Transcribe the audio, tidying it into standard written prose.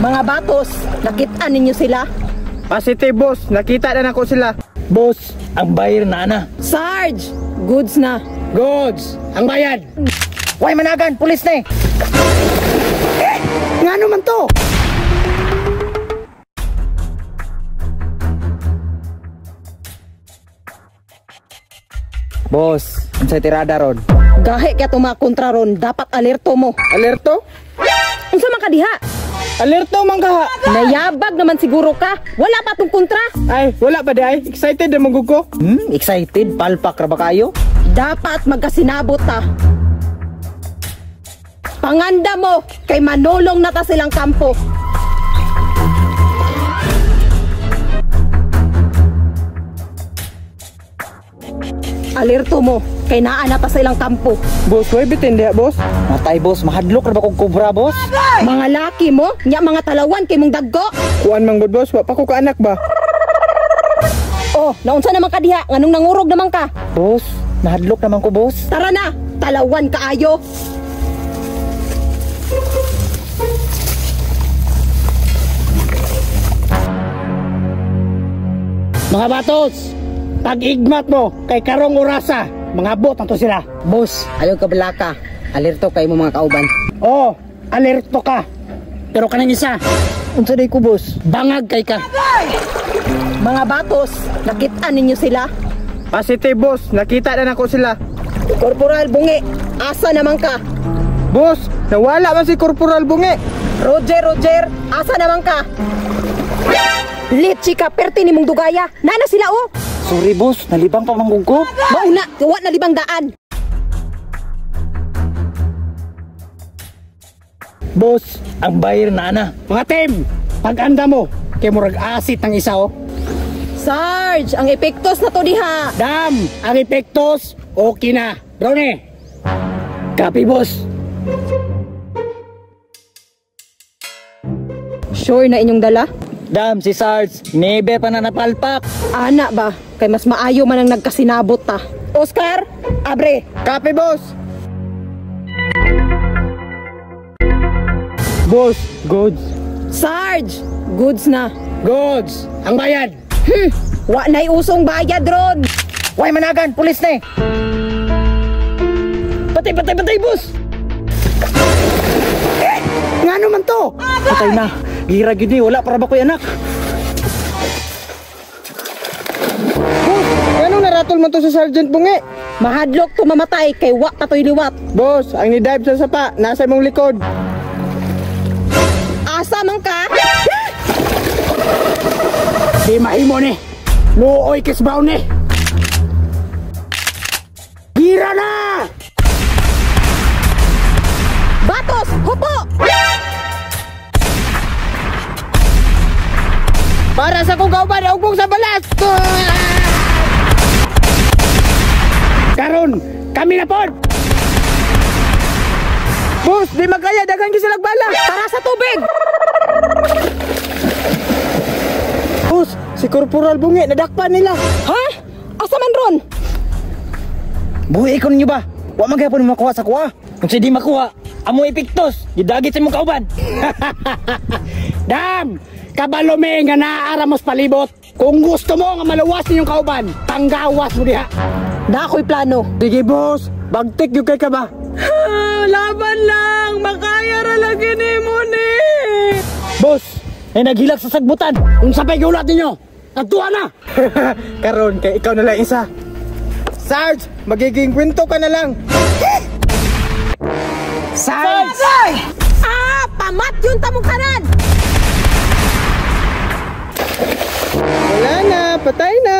Mga batos, nakita ninyo sila? Positive, boss. Nakita na nako sila. Boss, ang bayar na na. Sarge, goods na. Goods, ang bayad. Way managan, pulis na eh. Ngano man to? Boss, unsay tirada ron? Gahi kaya tumakontra ron, dapat alerto mo. Alerto? Unsa man ka diha? Alerto man ka. Nayabag naman siguro ka. Wala pa tong kontra. Ay, wala pa di ay. Excited na mong ko. Excited? Palpak ra ba kayo? Dapat magkasinabot ta. Panganda mo kay manolong na ta silang kampo. Alerto mo kay naa na ta sa ilang kampo. Boss, way bitin diha, boss. Matay boss, mahadlok ra ba kog kobra, boss? Mga laki mo, nya mga talawan kay mong daggo. Kuan mang good, boss, wa pa ko kaanak ba? Oh, naunsa naman ka diha? Nganong nangurog naman ka? Boss, nahadlok naman ko, boss. Tara na, talawan kaayo. Mga batos, pag-igmat mo kay karong orasa, mga bot na to sila. Boss, ayaw ka balaka. Alerto kay mo mga kauban. Oh, alerto ka. Pero kanang isa, Unsa day ko, boss? bangag kay ka. Mga batos, nakita ninyo sila? Positive, boss. Nakita na nako sila. Corporal Bungi, asa naman ka? Boss, nawala man si Corporal Bungi. Roger, Roger, asa naman ka? Litchi ka, perti ni mong dugaya. Nana sila oh. Sorry, boss, nalibang pa manggug ko. Mauna, wa na libang daan. Boss, ang bayar na na. Mga team, pag-anda mo kay murag asit ang isa oh. Sarge, ang epektos na to diha. Dam, ang epektos, okay na. Drone. Copy, boss. Sure na inyong dala? Dam, si Sarge, nebe pa na napalpak. Ana ba, kay mas maayo man ang nagkasinabot ta. Oscar, abre. Copy, boss. Boss, goods. Sarge, goods na. Goods, ang bayad. Wa na'y usong bayad ron. Way managan, pulis na eh. Patay, patay, patay, boss. Ngano man to? Patay na. Gira gid ni, wala para ba ko'y anak. Boss, anong naratol man to sa Sergeant Bungi? Mahadlok to mamatay kay wa pa to'y liwat. Boss, ang ni-dive sa sapa, nasa imong likod. Asa man ka? Di mahimo ni. Luoy kis brown ni. Gira na! Batos, hupo! Para sa kong kauban, ugbong sa balas! Karon, kami na pod. Boss, di magkaya, daghan gyud silang bala. Tara sa tubig! Boss, si Corporal Bungi, nadakpan nila. Ha? Asa man ron? Buhi ko ninyo ba? Wa man gyapon makuha sa kuha. Kung di makuha, amo epektos, gidagit sa imong kauban. Dam, kabalo me nga naara mos palibot. Kung gusto mo nga maluwas ninyong kauban, panggawas mo diha. Dakoy plano. Sige, boss, bagtik yung kay ka ba? Laban lang! Makaya ra lagi nimo ni! Boss, ay naghilak sa sagbutan. Unsa pa'y giulat ninyo? Nagtuwa na! Karon kay ikaw na lang isa. Sarge, magiging kwento ka na lang. Sarge! Ah! Pamat yun tamong kanan! Wala na, patay na.